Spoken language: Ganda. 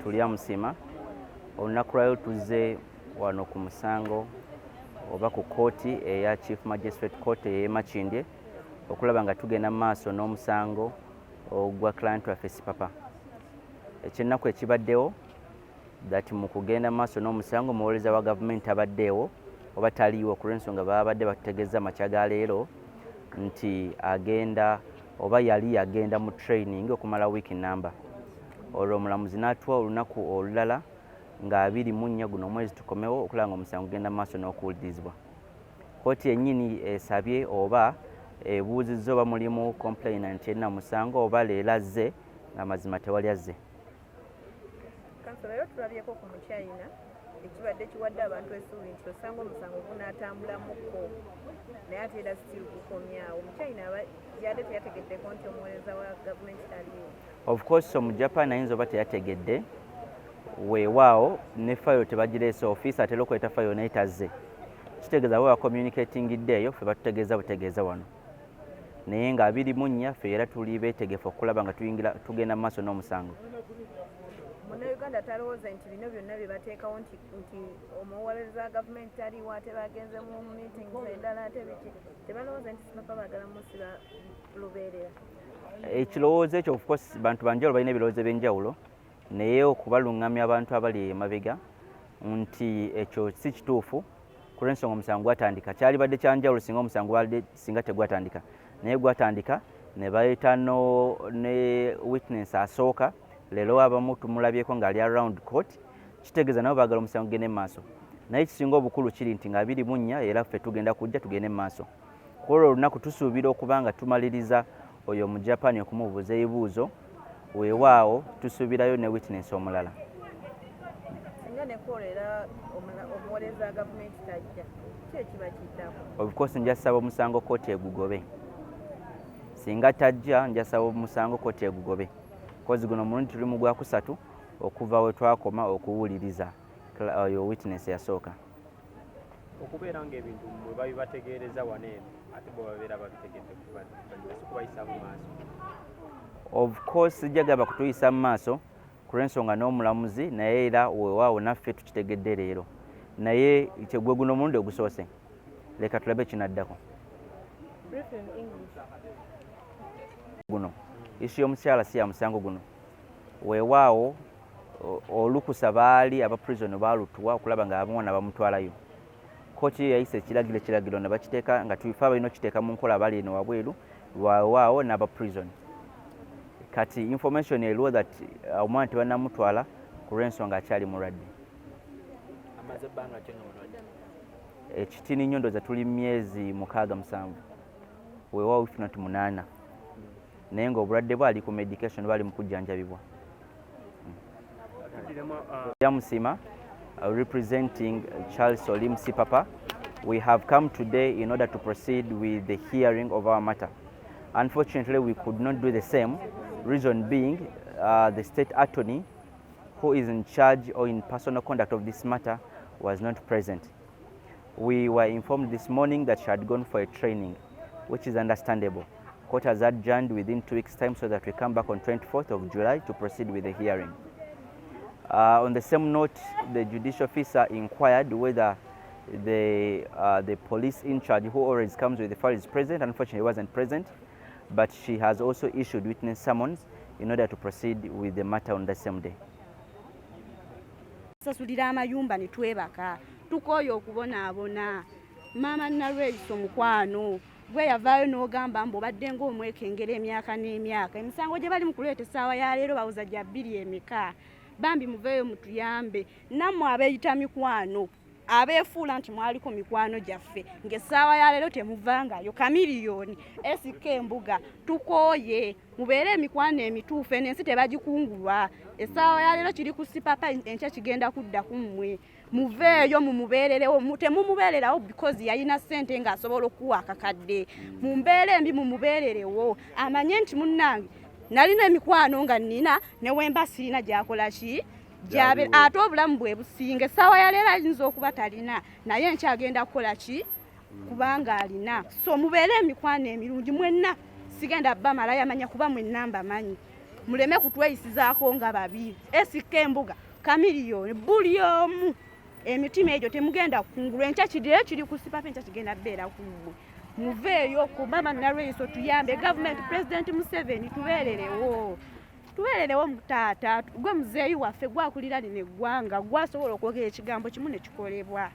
Turyamusiima. Olunaku lwaleero tuzze wano ku musango oba ku kkooti eya Chief Magistrate Court ey'e Makindye okulaba nga tugenda mu maaso n'omusango ogwa client waffe Sipapa. Ekyennaku ekibaddewo that mu kugenda mu maaso n'omusango, omuwolereza wa gavumenti tabaddeewo oba taliiwo, ku lw'ensonga babadde batutegeeza amakya ga leero nti agenda oba yali yagenda mu training okumala wiiki namba. Olwo omulamuzi n'atuwa olunaku olulala nga 24 guno omwezi tukomewo okulaba nga omusango gugenda mu maaso n'okuwulirizibwa. Kkooti yennyini esabye oba ebuuzizza oba mulimu complainant yenna musango oba leero azze, ng'amazima tewali azze. Counsel, leero tulabyeko ku Muchina ekibadde kiwadde abantu essuubi nti osanga omusango gunaatambulamuko, naye ate era still gukomyawo. Omuchina yadde teyategeddeko nti omuweereza wa gavumenti taliiwo? Of course, Omujapan ayinza oba teyategedde. Weewaawo ne fayiro tebagireese, ofiisi atera okuleeta fayiro naye tazze. Kitegeeza bo bacommunicatingidde eyo, ffe batutegeeza butegeeza wano. Naye nga 24 ffe era tuli beetegefu okulaba nga tuyingira, tugenda mu maaso n'omusango. Munnayuganda talowooza nti bino byonna bye bateekawo nti omuwolereza wa gavumenti taliiwo, ate bagenze mu meetings endala, ate biki, tebalowooza nti Sipapa baagala musiba lubeerera? Ekirowoozo ekyo, of course, bantu banjawulo balina ebirowoozo ebyenjawulo, naye okubaluŋŋamya abantu abali emabega nti ekyo si kituufu, ku lw'ensonga omusango gwatandika. Kyalibadde kyanjawulo singa omusango gwalibadde singa tegwatandika, naye gwatandika ne baleeta no ne witness asooka. Leero abamu tumulabyeko ng'ali around court, kitegeeza nabo baagala omusango gugende mu maaso. Naye ekisinga obukulu kiri nti nga 24 era ffe tugenda kujja tugende mu maaso. Ku olwo olunaku tusuubira okuba nga tumaliriza oyo Omujapaani okumubuuza ebibuuzo. Weewaawo tusuubirayo ne witness omulala. Singa nekola era omuwolereza wa gavumenti tajja, ki ekiba kiddako? Of course, njasaba omusango kooti egugobe. Singa tajja, njasaba omusango kooti egugobe, 'cause guno omulundi tuli mu gwakusatu okuva we twakoma okuwuliriza oyo witness yasooka. Okubeera ng'ebintu bwe babibategeereza wano eno, ate bwe babeera babitegedde si kubayisa mu maaso? Of course, sijja kutuyisa mu maaso ku lw'ensonga n'omulamuzi naye era weewaawo naffe tukitegedde leero, naye gwe guno omulundi ogusoose, leka tulabe kinaddako. Brief in English. Guno issue y'omukyala si ya musango guno. Weewaawo olukusa baali aba prison baalutuwa okulaba nga abamwana bamutwalayo. Kooti yo yayisa ekiragiro ne bakiteeka nga tufe abalina okiteeka mu nkola abali eno wabweru, weewaawo n'aba prison. Kati information eriwo that omwana tebannamutwala ku lw'ensonga akyali mulwadde. Amaze ebbanga ki nga mulwadde? Ekitini nnyo, ndowooza tuli myezi 6, 7, weewaawo if not 8, naye ng'obulwadde bwe ali ku medication, bali mu kujjanjabibwa. Tuddiremu. Yamusima, representing Charles Olim Sipapa. We have come today in order to proceed with the hearing of our matter. Unfortunately, we could not do the same, reason being the state attorney who is in charge or in personal conduct of this matter was not present. We were informed this morning that she had gone for a training, which is understandable. Court has adjourned within 2 weeks' time so that we come back on 24th of July to proceed with the hearing. On the same note, the judicial officer inquired whether the police in charge, who always comes with the file, is present. Unfortunately, he wasn't present, but she has also issued witness summons in order to proceed with the matter on the same day. Sasulira amayumba ne twebaka, tukooye okubonaabona. Maama Nalweyiso, mukwano gwe yavaayo n'ogamba mbu obadde ng'omwekengera emyaka n'emyaka. Emisango gye bali mu kuleeta essaawa ya leero bawuza gya bbiri emeka? Bambi muveeyo mutuyambe. Nammwe abeeyita mikwano, abeefuula nti mwaliko mikwano gyaffe, ng'essaawa ya leero temuvangayo. Kamiliyoni esika embuga, tukooye. Mubeere emikwano emituufu. Eno ensi tebagikungulwa. Essaawa ya leero kiri ku Sipapa, enkya kigenda kudda ku mmwe. Muveeyo mumubeererewo. Temumubeererawo because yalina ssente ng'asobola okuwa akakadde. Mu mbeera embi mumubeererewo, amanye nti munnange nalina emikwano nga nnina, ne wemba sirina gyakola ki gyabe. Ate obulamu bwe businga. Essaawa ya leero ayinza okuba talina, naye enkya agenda kukola ki kubanga alina? So mubeere emikwano emirungi mwenna. Sigenda bamala yamanya kuba mwenna mbamanyi. Muleme kutweyisizaako nga babi. SK Embuga, Chameleone, buli omu emitima egyo temugenda kukungulwa. Enkya kiri kiri ku Sipapa, enkya kigenda kubeera ku mmwe. Muveeyo ku Mama Nalweyiso, tuyambe gavumenti, Pulezidenti Museveni, tubeererewo, tubeererewo mutaata. Gwe muzeeyi waffe, gwakulira lino eggwanga, gwasobola okwogera ekigambo kimu ne kikolebwa.